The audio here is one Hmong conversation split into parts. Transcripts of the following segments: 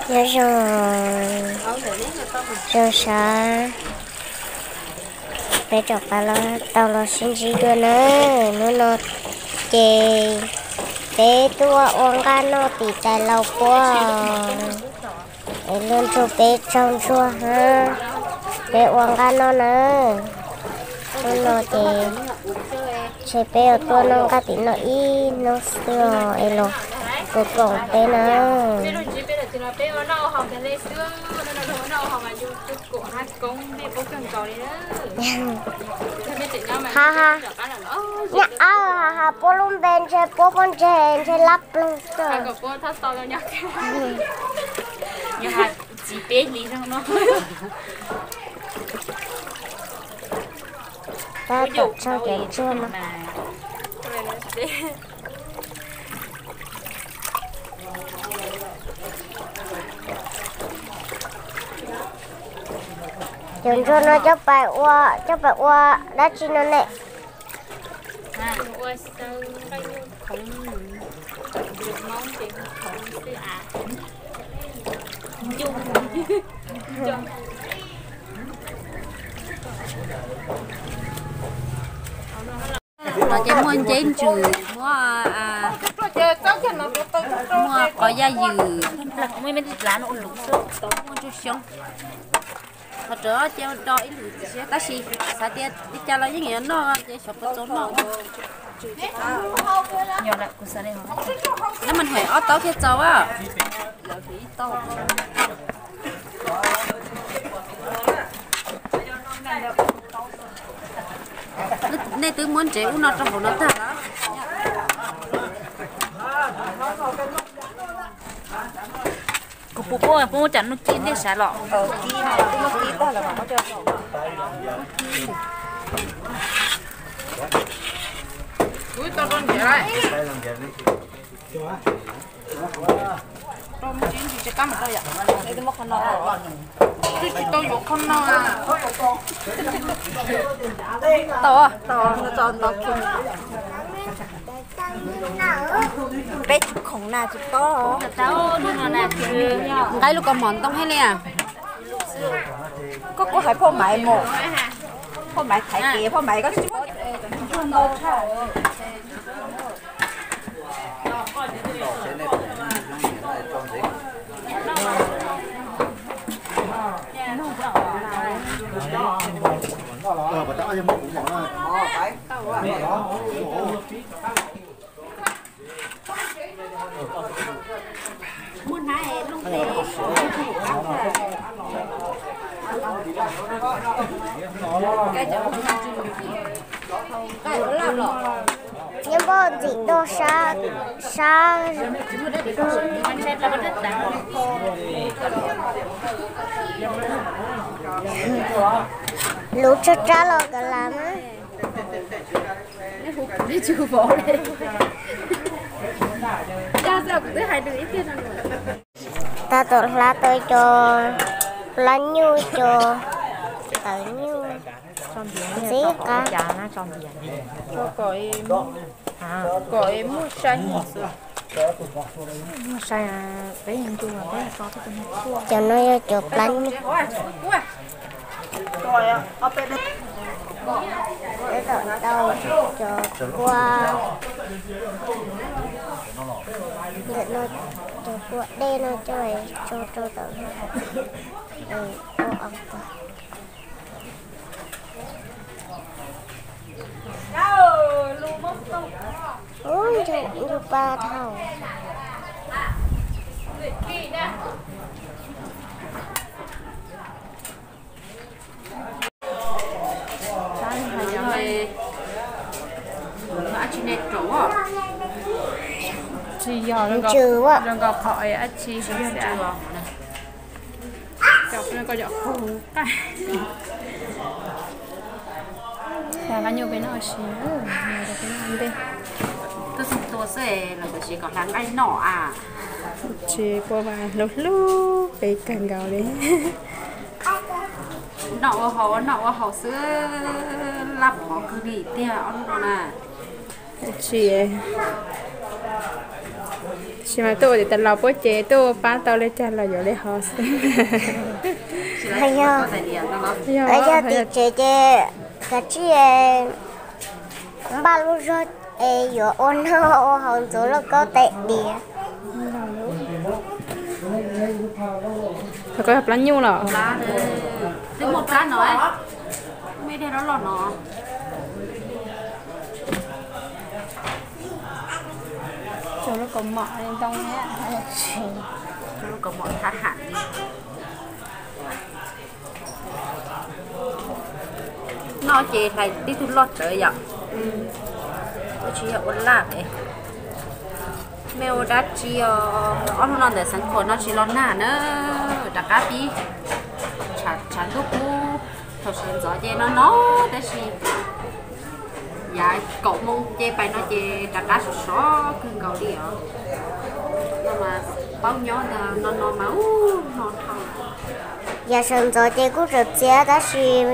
Nyob zoo, zoo sab, peb rov qab los tau los sib ntsib dua nawb. Hnub no ces peb tuaj ua nqaj noj tim tais laus puab, es luag ntsuag peb tsaug ntsuag hab, peb ua nqaj noj nawb. Hnub no ces ntshe peb yuav tuaj noj nqaj tim no ib hnub xwb os, es los koom koom peb nawb. Ha ha, nyab aw, ha ha, puab lub npe ntshe puab pob ntseg ntshe lab ploog xwb. Tab tom tsaug cov ntsuag no. Cov ntsuag no coj pais ua, coj pais ua dab tsi no ne? No ces muaj nceb ntsws, muaj, muaj qos yaj ywm, muaj ntsuag xyoob. Qhov tseem cia do ib lwm tiam sis tab sis xav tias li cas los yeej yuav noj ces xyov puas txaus noj. Nyob mas hais ob taub thiaj txaus a. Nej twb muab ntsev ub no rau hauv no tag lawm. Kuv puas puab muab cov no kib ntej sav los? Tsis tau yuav qhov no. Tau, tau, no tso ntau kiag. Peb tsis khoom na tsis paub. Nqa lub kaus mom ntoo thiab li. Koj kuj hais phauj Maiv mus, phauj Maiv thaiv kev, phauj Maiv koj tsis paub. Nyob npoj ntxim toj sab, sab. Lub tsab tsab los kav las mas. Tab tom hlab tau cov plab nyuj, cov tawv nyuj ntxim qab. Cov no yog cov plab nyuj. Tab tom tau cov kua, ntawm no cov kua dej no coj tso rau tom no es ua os. Ub, ncu pa dhau. Ntsws. Cov nyuj peb noj sis, ntej twb txog tua xwb los tab sis kom hla nqaij noj a. Tsis puas mas hlub hlub peb kawg nkaus li. Noj ua haus, noj ua haus xwb, laj mov kawg li tiag ob lub no na. Tsis Tsis mas tuaj ua tim tas los puab ces tuaj pab tau li cas los yuav li hov xwb. Yog tim tsev ces kav tsij npaj lub zog es yuav ua noj ua haus ntxuav lauj kaub tais diav. Koj yog plab nyuj los? Twb muaj plab no, muaj ib daig loj loj no. Lub kaus mom ntoo, lub kaus mom thab ham li. Noj ces hlais tib tug loj tsawv yom. Ua tsis yog ua laj es mej ua dab tsi os, ob hnub no ntawm xeev khuam no tsis los nag na, rov qab pib tshav ntuj kub. Thaum sawv ntxov ces no no, tab sis yav kaum moo ces pais no ces rov qab sov sov kawg nkaus li os. No mas paub nyob ntag, no no mas ub no dhau. Yav sawv ntxov ces kuj tseem txias tab sis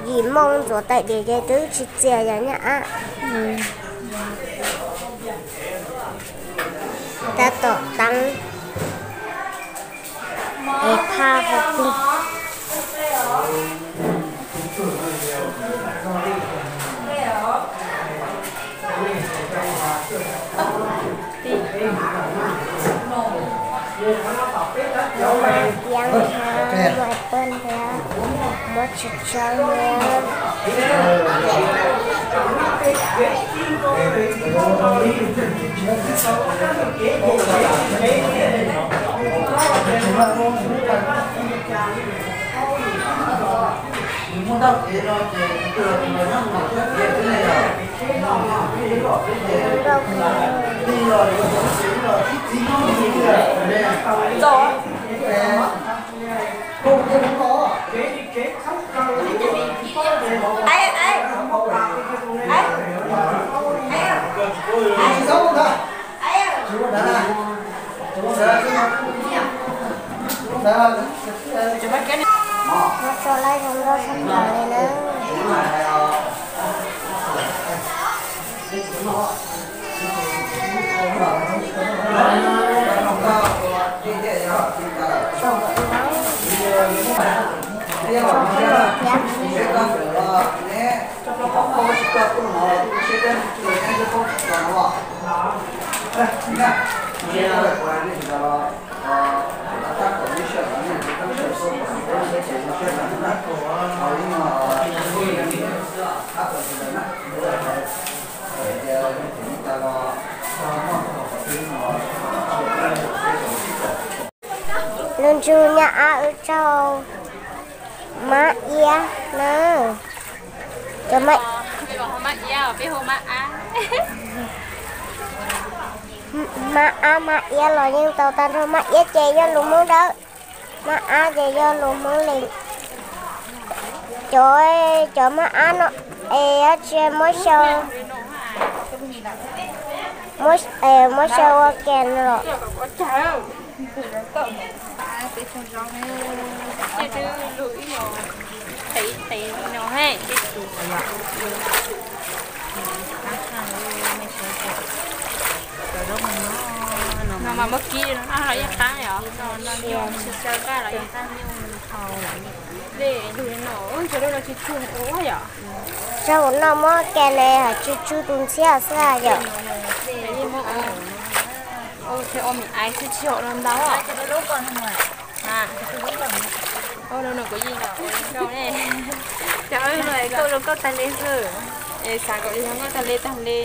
yim moo ntxuav tais diav ces twb tsis txias yog nyab ab. Tab tom teeb es phaj hauv plig. Yeeb thiab muaj paj thiab, muab tsis tsawg thiab. Muab tso lawm zoo nkauj sab plaws li na. Lub ntsug nyab ab wb tsaug mab iab na. Cov mab ab mab iab los yeej tau tag nrho, mab iab ces yog lus Hmoob Dawb, mab ab ces yog lus Hmoob Lees. Cov, cov mab ab no es dab tsi muab xyaw, muab xyaw ua kas los? No mas muab kib no los yeej qab os, no no xyaw qab los yeej qab. Dej lug no, cov lub no tsis tsug ua yom. Tsaug no muab kas ne, tsis tsug tus ntxhiab xwb yom. Ua mi ais xwb tsis haum no ntau. Ua no kuv yeej los ua zoo nkauj ne. Cov no kuj zoo nkauj tag li xwb. Es xav kom zoo nkauj tag li tag li.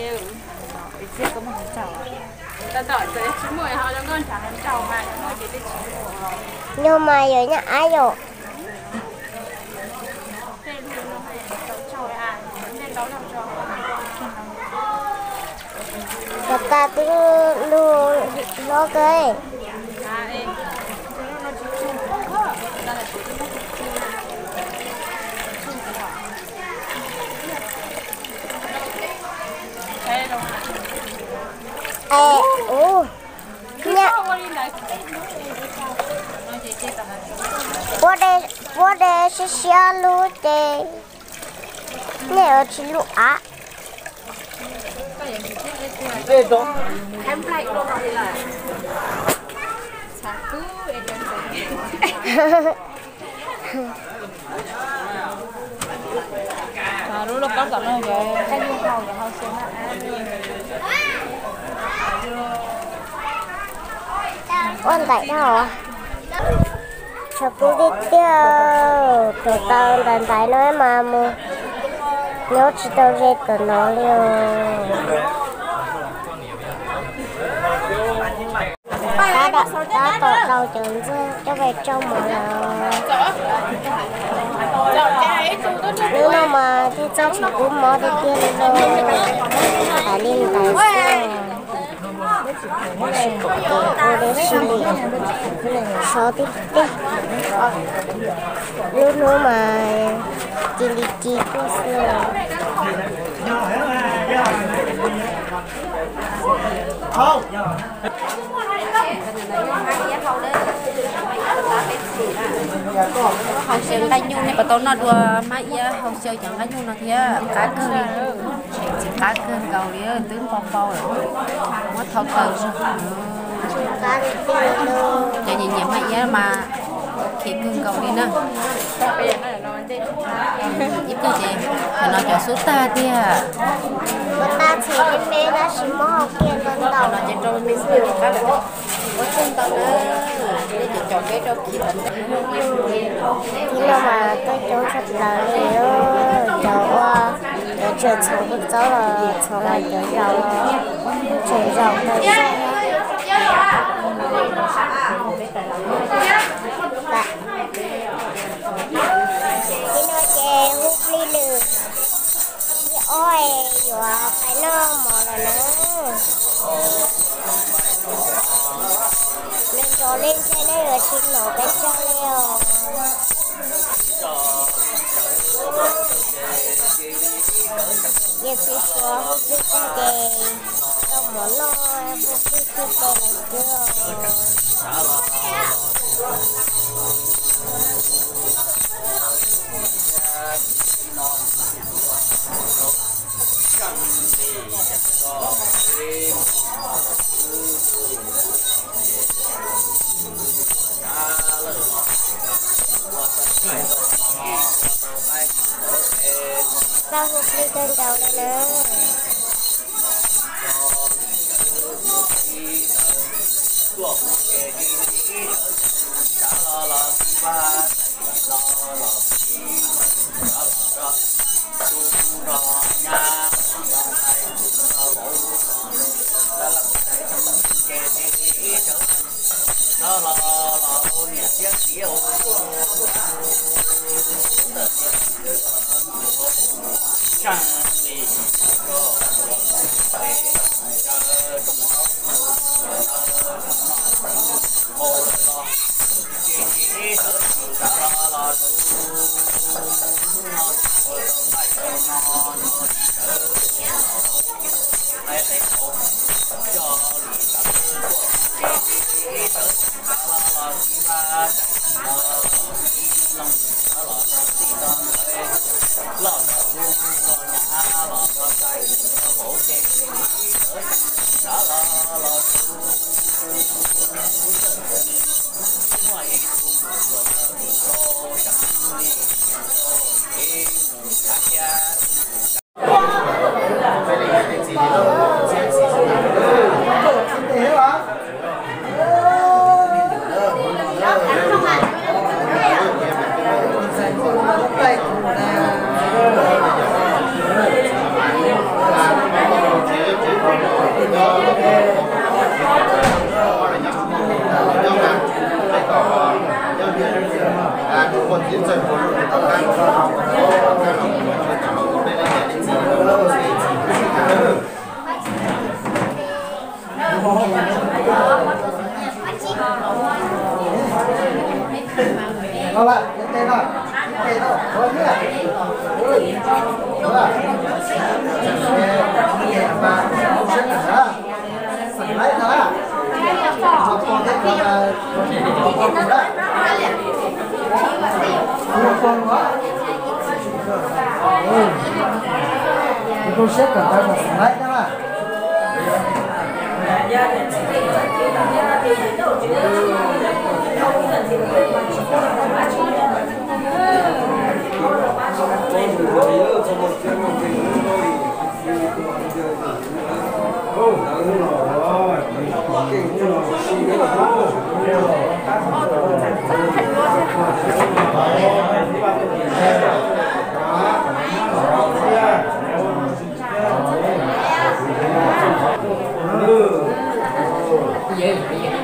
Tab tom txawm tsis muaj ho zoo nkauj nrhav hluas nraug mas, yog muaj ces twb tsis muaj. Yog mas yog nyab ab yom. Kom tas twb lug hlob kawg. Es, ub, nyab, puab de siab siab lub ces nej yuav tsis lub av. Ua ntaiv no, tshav kub tiag tiag. Tuav tau ntaiv ntaiv no mas mus nyob tsis tau ze tom no li os. Tab tom tau cov ntxuag coj pais tsau mov lawm. Hnub no mas thiaj txog tshav kub mob tiag tiag li lauj. Ntaiv li ntaiv xwb. Tsis pom kev ua dab tsi li, sov tiag tiag. Lub hnub mas ci li ci tuaj xwb. Hau xyaw nqaij nyuj, nej puas tau noj dua hmab iab hau xyaw cov nqaij nyuj no thiab? Qab kawg li, qab kawg nkaus li, twb npau npau lawm, muab thau taws zog. Cov nyiam nyiam hmab iab mas khiav kawg nkaus li na. Ib pliag ces cov no cov xub tag tiag. Tab txhais me me tab sis mob hau kiag ntau ntau no ces rau me xwb qab lawm. Ua tsaug ntau na, nej cov caum peb rau khi. Tib no mas tuaj coob tshaj plaws li, cov ua, cov tseem txhoov kua txob los txhoov los cov zaum los tseem zaum ntau zog. Tib no ces hu plig lwm, ib ob yuav pais noj mov lawm na. Nws nrov li ntshe nej yuav tsis hnov peb zaj li os. Yog txiv Suav hu plig tag ces tau mov noj, hu plig tag ces lawv twb Txawj hu plig kawg nkaus li na. Yog